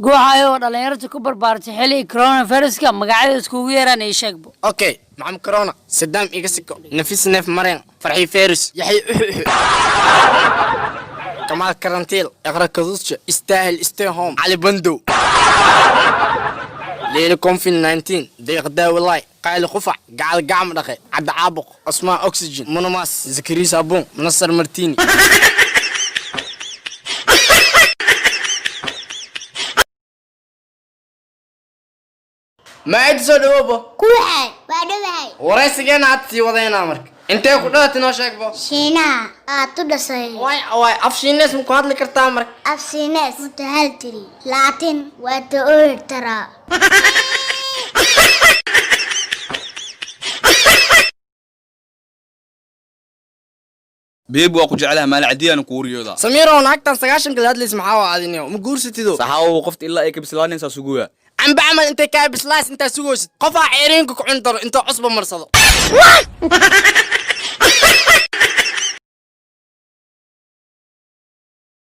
Guuxayo oo dhallinyarta ku barbaartay xilli coronaviruska, magacyada iskugu yeeraan ii sheegbo. Okay, Maxamed Corona, Sadaam iga siko, Nafis Neef Mareen, Farxi Feris, Yaxya Uxuxu, Kamaal Karantiil, Iqra Kaduusha, Istaahil Stay Home, Cali Bandow, Leeli Covid 19, Deeq Daawalaay, Qayli Qufac, Gacal Gacmo Dhaqe, Cadda Caabuq, Cusmaan Oxygen, Munumaas, Zakariya Saabuun, Munasar Martini. Ma cid soo dhawoobo. Kuwaxay waa dhowahay. Waraysigeena aad sii wadaynaa. Marka intee ku dhalatay, noo sheegbo. Shiinaha aad u dhashay. Waay waay, af Shiinees ma ku hadli kartaa marka? Af Shiinees mutahaltiri, laatin waa ta oori taraa. Babe, waa ku jeclaha, maalin cadiyaan kugu riyoodaa. Samiirow, naagtan 90-ka la hadlays maxaa waa adiniyo? Ma guursatido? Saxaawow, qofta ilaa ay ka bislaanaysaa suguya. Camba camal intay kaa bislaas intaa sugaysid, qofaa ceeriinka ku cuni daro intoo cusba marsado.